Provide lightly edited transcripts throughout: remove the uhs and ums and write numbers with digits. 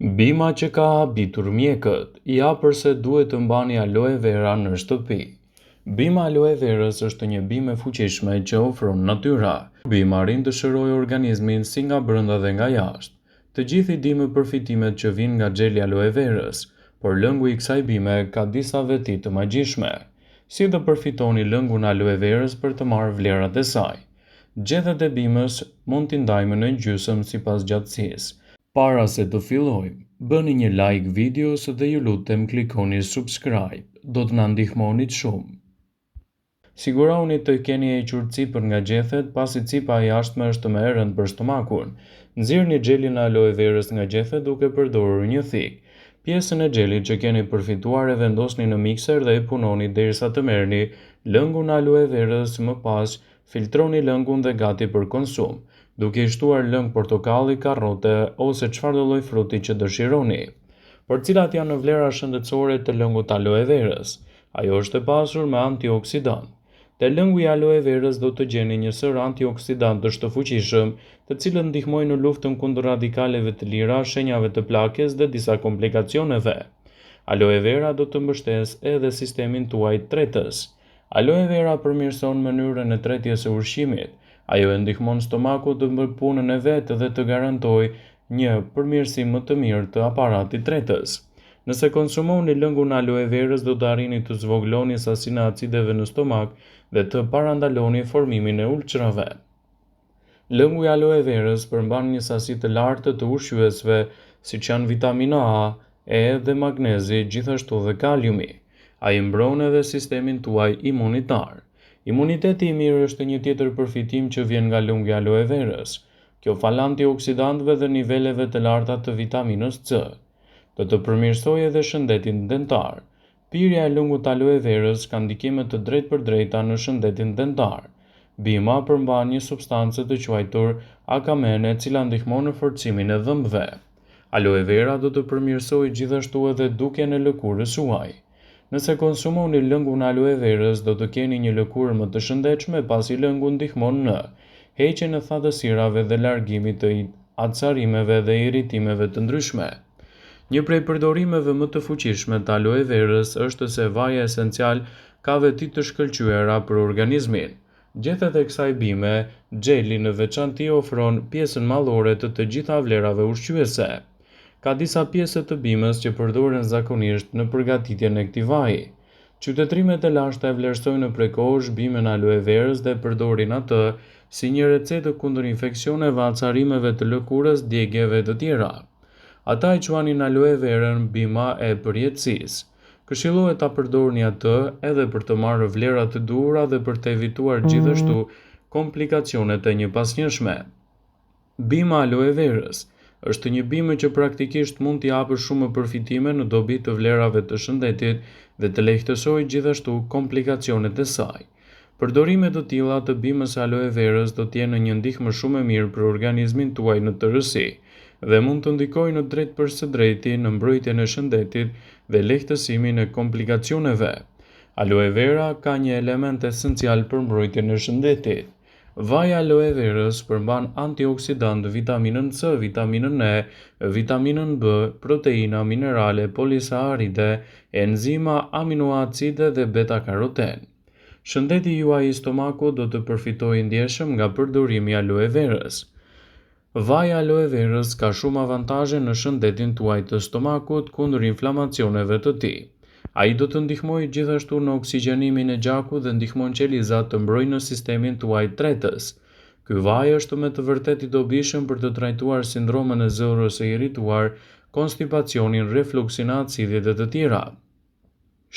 Bima që ka habitur mjekët, ja përse duhet të mbani aloe vera në shtëpi. Bima aloe verës është një bimë e fuqishme që ofron natyra. Bima arrin të shërojë organizmin si nga brenda dhe nga jashtë. Të gjithë i dimë përfitimet që vijnë nga xheli i aloe verës, por lëngu i kësaj bime ka disa veti të magjishme. Si të përfitoni lëngun e aloe verës për të marrë vlerat e saj? Gjethet e bimës mund t'i ndajmë në gjysmë sipas gjatësisë. Para se të fillojmë, bëni një like videos dhe ju lutem klikoni subscribe, do të na ndihmonit shumë. Sigurohuni të keni hequr cipën nga gjethet, pasi cipa e jashtme është më e rëndë për stomakun. Nxirrni xhelin e aloe verës nga gjethet duke përdorur një thikë. Pjesën e xhelit që keni përfituar e vendosni në mikser dhe e punoni derisa të merrni lëngun e aloe verës, më pas Filtroni lëngun dhe gati për konsum, duke i shtuar lëng portokalli, karrote ose çfarëdo lloj fruti që dëshironi. Por cilat janë vlerat shëndetësore të lëngut të aloe verës? Ajo është e pasur me antioksidantë. Te lëngu i aloe verës do të gjeni një sërë antioksidantësh të fuqishëm, të cilët ndihmojnë në luftën kundër radikaleve të lira, shenjave të plakjes dhe disa komplikacioneve. Aloe vera do të mbështesë edhe sistemin tuaj tretës. Aloe vera përmirëson mënyrën e tretjes së ushqimit. Ajo e ndihmon stomakun të bëjë punën e vet dhe të garantojë një përmirësim më të mirë të aparatit tretës. Nëse konsumoni lëngun e aloe verës do të arrini të zvogëloni sasinë e acideve në stomak dhe të parandaloni formimin e ulçrave. Lëngu i aloe verës përmban një sasi të lartë të ushqyesve, siç janë vitamina A, E dhe magnezi, gjithashtu dhe kaliumi. Ai mbron edhe sistemin tuaj imunitar. Imuniteti i mirë është një tjetër përfitim që vjen nga lëngu i aloe verës. Kjo falë antioksidantëve dhe niveleve të larta të vitaminës C. Do të përmirësojë edhe shëndetin dentar. Pirja e lëngut të aloe verës ka ndikime të drejtpërdrejta në shëndetin dentar. Bima përmban një substancë të quajtur akamen e cila ndihmon në forcimin e dhëmbëve. Aloe vera do të përmirësojë gjithashtu edhe dukjen e lëkurës suaj. Nëse konsumoni lëngun e aloe verës do të keni një lëkurë më të shëndetshme pasi lëngu ndihmon në heqjen e thatësirave dhe largimit të acarimeve dhe irritimeve të ndryshme. Një prej përdorimeve më të fuqishme të aloe verës është se vaji esencial ka veti të shkëlqyera për organizmin. Gjethet e kësaj bime, xheli në veçanti ofron pjesën madhore të të gjitha vlerave ushqyese. Ka disa pjesë të bimës që përdoren zakonisht në përgatitjen e këtij vaji. Qytetërimet e lashta e vlerësojnë prej kohësh bimën e aloe verës dhe e përdorin atë si një recetë kundër infeksioneve, acarimeve të lëkurës, djegieve e të tjera. Ata e quanin aloe verën bima e përjetësisë. Këshillohet ta përdorni atë edhe për të marrë vlerat e duhura dhe për të evituar gjithashtu komplikacionet e njëpasnjëshme. Bima aloe verës është një bimë që praktikisht mund të japë shumë përfitime në dobi të vlerave të shëndetit dhe të lehtësojë gjithashtu komplikacionet e saj. Përdorime të tilla të bimës së aloe verës do të jenë një ndihmë shumë e mirë për organizmin tuaj në tërësi dhe mund të ndikojnë drejtpërsëdrejti në mbrojtjen e shëndetit dhe lehtësimin e komplikacioneve. Aloe vera ka një element esencial për mbrojtjen e shëndetit. Vaji i aloe verës përmban antioksidantë, vitaminën C, vitaminën E, vitaminën B, proteina, minerale, polisaharide, enzima, aminoacide dhe beta-karoten. Shëndeti juaj i stomakut do të përfitojë ndjeshëm nga përdorimi i aloe verës. Vaji i aloe verës ka shumë avantazhe në shëndetin tuaj të stomakut kundër inflamacioneve të tij. Ai do të ndihmojë gjithashtu në oksigjenimin e gjakut dhe ndihmon qelizat të mbrojnë sistemin tuaj tretës. Ky vaj është me të vërtetë i dobishëm për të trajtuar sindromën e zorrës së irrituar, konstipacionin, refluksin e acidit dhe të tjera.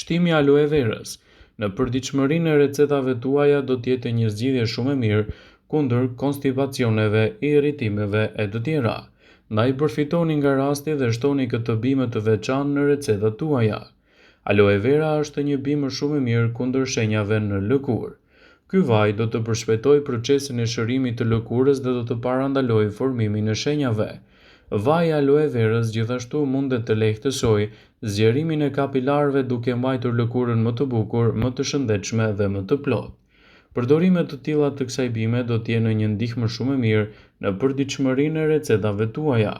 Shtimi i aloe verës në përditshmërinë e recetave tuaja do të jetë një zgjidhje shumë e mirë kundër konstipacioneve, irritimeve e të tjera. Ndaj përfitoni nga rasti dhe shtoni këtë bimë të veçantë në recetat tuaja. Aloe vera është një bimë shumë e mirë kundër shenjave në lëkurë. Ky vaj do të përshpejtojë procesin e shërimit të lëkurës dhe do të parandalojë formimin e shenjave. Vaji i aloe verës gjithashtu mundet të lehtësojë zgjerimin e kapilarëve duke mbajtur lëkurën më të bukur, më të shëndetshme dhe më të plotë. Përdorime të tilla të kësaj bime do të jenë një ndihmë shumë e mirë në përditshmërinë e recetave tuaja.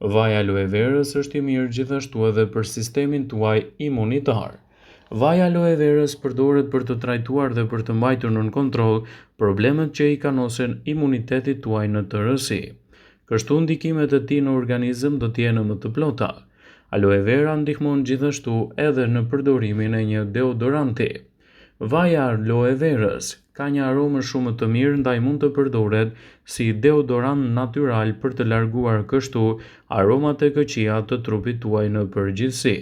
Vaji i aloe verës është i mirë gjithashtu edhe për sistemin tuaj imunitar. Vaji i aloe verës përdoret për të trajtuar dhe për të mbajtur nën kontroll problemet që i kanosen imunitetit tuaj në tërësi. Kështu ndikimet e tij në organizëm do të jenë më të plota. Aloe vera ndihmon gjithashtu edhe në përdorimin e një deodoranti. Vaji i aloe verës ka një aromë shumë të mirë ndaj mund të përdoret si deodorant natyral për të larguar kështu aromat e këqija të trupit tuaj në përgjithësi.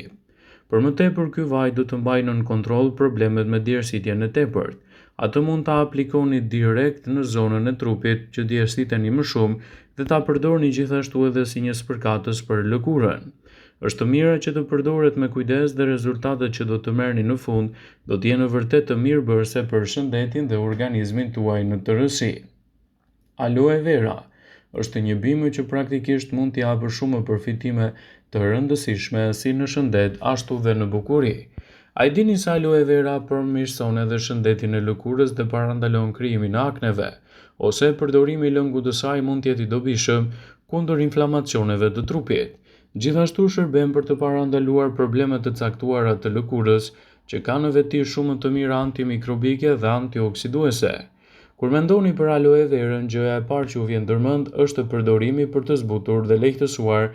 Për më tepër ky vaj do të mbajë nën kontroll problemet me djersitjen e tepërt. Atë mund ta aplikoni direkt në zonën e trupit që djersiteni më shumë dhe ta përdorni gjithashtu edhe si një spërkatës për lëkurën. Është mirë që të përdoret me kujdes dhe rezultatet që do të merrni në fund do të jenë vërtet të mirëbërëse për shëndetin dhe organizmin tuaj në tërësi. Aloe vera është një bimë që praktikisht mund të japë shumë përfitime të rëndësishme si në shëndet ashtu dhe në bukuri. A e dini se aloe vera përmirëson edhe shëndetin e lëkurës dhe parandalon krijimin e akneve? Ose përdorimi i lëngut të saj mund të jetë i dobishëm kundër inflamacioneve të trupit. Gjithashtu shërben për të parandaluar probleme të caktuara të lëkurës që kanë veti shumë të mira antimikrobike dhe antioksiduese. Kur mendoni për aloe verën, gjëja e parë që ju vjen ndërmend është përdorimi për të zbutur dhe lehtësuar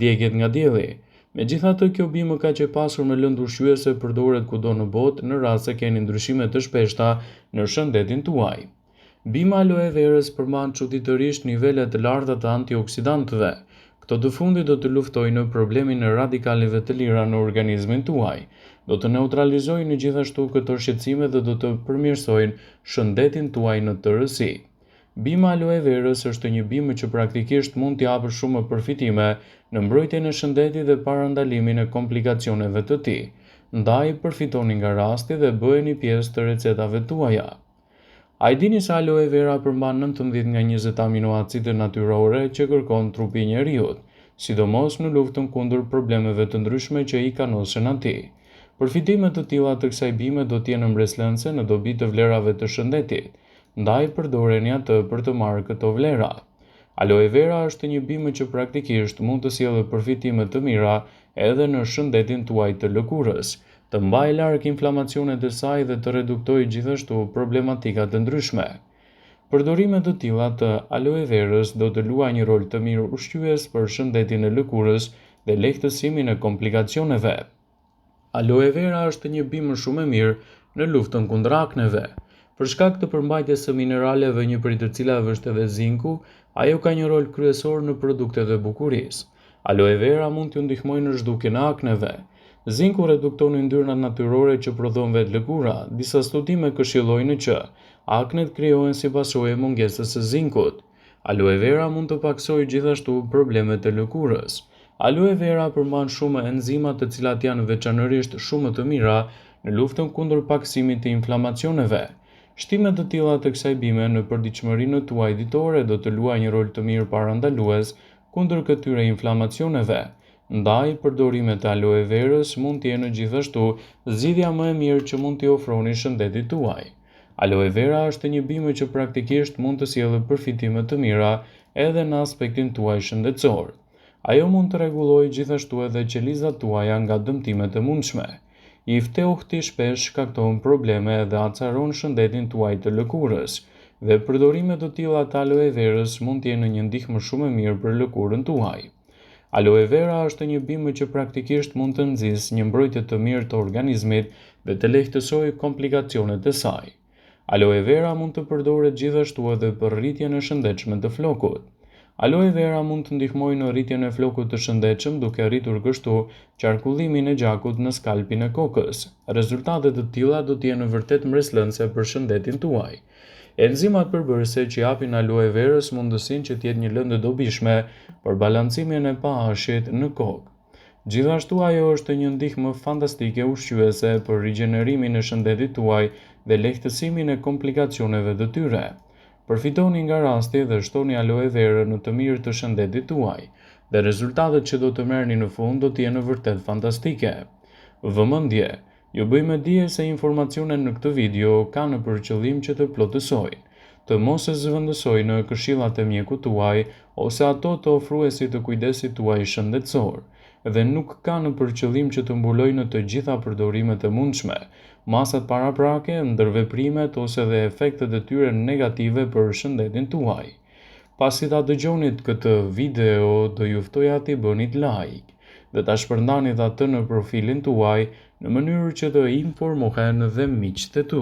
djegiet nga dielli. Megjithatë, kjo bimë kaq e pasur me lëndë ushqyese përdoret kudo në botë në rast se keni ndryshime të shpeshta në shëndetin tuaj. Bima e aloe verës përmban çuditërisht nivele të larta të antioksidantëve. Këto të fundit do të luftojnë problemin e radikaleve të lira në organizmin tuaj. Do të neutralizojnë gjithashtu këto shqetësime dhe do të përmirësojnë shëndetin tuaj në tërësi. Bima e aloe verës është një bimë që praktikisht mund të japë shumë përfitime në mbrojtjen e shëndetit dhe parandalimin e komplikacioneve të tij. Ndaj, përfitoni nga rasti dhe bëheni pjesë të recetave tuaja. A e dini se aloe vera përmban 19 nga 20 aminoacide natyrore që kërkon trupi i njeriut, sidomos në luftën kundër problemeve të ndryshme që i kanosen atij. Përfitime të tilla të kësaj bime do të jenë mbresëlënëse në dobi të vlerave të shëndetit, ndaj përdoreni atë për të marrë këto vlera. Aloe vera është një bimë që praktikisht mund të sjellë përfitime të mira edhe në shëndetin tuaj të lëkurës, të mbajë larg inflamacionet e saj dhe të reduktojë gjithashtu problematikat e ndryshme. Përdorime të tilla të aloe verës do të luajnë një rol të mirë ushqyes për shëndetin e lëkurës dhe lehtësimin e komplikacioneve. Aloe vera është një bimë shumë e mirë në luftën kundër akneve. Për shkak të përmbajtjes së mineraleve një prej të cilave është edhe zinku, ajo ka një rol kryesor në produktet e bukurisë. Aloe vera mund t'ju ndihmojë në zhdukjen e akneve. Zinku redukton yndyrnat natyrore që prodhon vetë lëkura. Disa studime këshillojnë që aknet krijohen si pasojë e mungesës së zinkut. Aloe vera mund të pakësojë gjithashtu problemet e lëkurës. Aloe vera përmban shumë enzima të cilat janë veçanërisht shumë të mira në luftën kundër pakësimit të inflamacioneve. Shtime të tilla të kësaj bime në përditshmërinë tuaj ditore do të luajnë një rol të mirë parandalues kundër këtyre inflamacioneve. Ndaj, përdorimet e aloe verës mund të jenë gjithashtu zgjidhja më e mirë që mund t'i ofroni shëndetit tuaj. Aloe vera është një bimë që praktikisht mund të sjellë përfitime të mira edhe në aspektin tuaj shëndetësor. Ajo mund të rregullojë gjithashtu edhe qelizat tuaja nga dëmtimet e mundshme. I ftohti shpesh shkakton probleme dhe acaron shëndetin tuaj të lëkurës, dhe përdorime të tilla të aloe verës mund të jenë një ndihmë shumë e mirë për lëkurën tuaj. Aloe vera është një bimë që praktikisht mund të nxisë një mbrojtje të mirë të organizmit dhe të lehtësojë komplikacionet e saj. Aloe vera mund të përdoret gjithashtu edhe për rritjen e shëndetshme të flokut. Aloe vera mund të ndihmojë në rritjen e flokut të shëndetshëm duke rritur kështu qarkullimin e gjakut në skalpin e kokës. Rezultate të tilla do të jenë vërtet mbresëlënëse për shëndetin tuaj. Enzimat përbërëse që japin aloe verës mundësinë që të jetë një lëndë e dobishme për balancimin e pH-it në kokë. Gjithashtu ajo është një ndihmë fantastike ushqyese për rigjenerimin e shëndetit tuaj dhe lehtësimin e komplikacioneve të tyre. Përfitoni nga rasti dhe shtoni aloe verën në të mirë të shëndetit tuaj, dhe rezultatet që do të merrni në fund do të jenë vërtet fantastike. Vëmendje! Ju bëj me dije se informacionet në këtë video kanë për qëllim që të plotësojnë. të mos e zëvendësojnë këshillat e mjekut tuaj ose ato të ofruesit të kujdesit tuaj shëndetësor dhe nuk kanë për qëllim që të mbulojnë të gjitha përdorimet e mundshme, masat paraprake, ndërveprimet ose dhe efektet e tyre negative për shëndetin tuaj. Pasi ta dëgjonit këtë video, do ju ftoja t'i bënit like dhe ta shpërndanit atë në profilin tuaj në mënyrë që të informohen dhe miqtë e tu.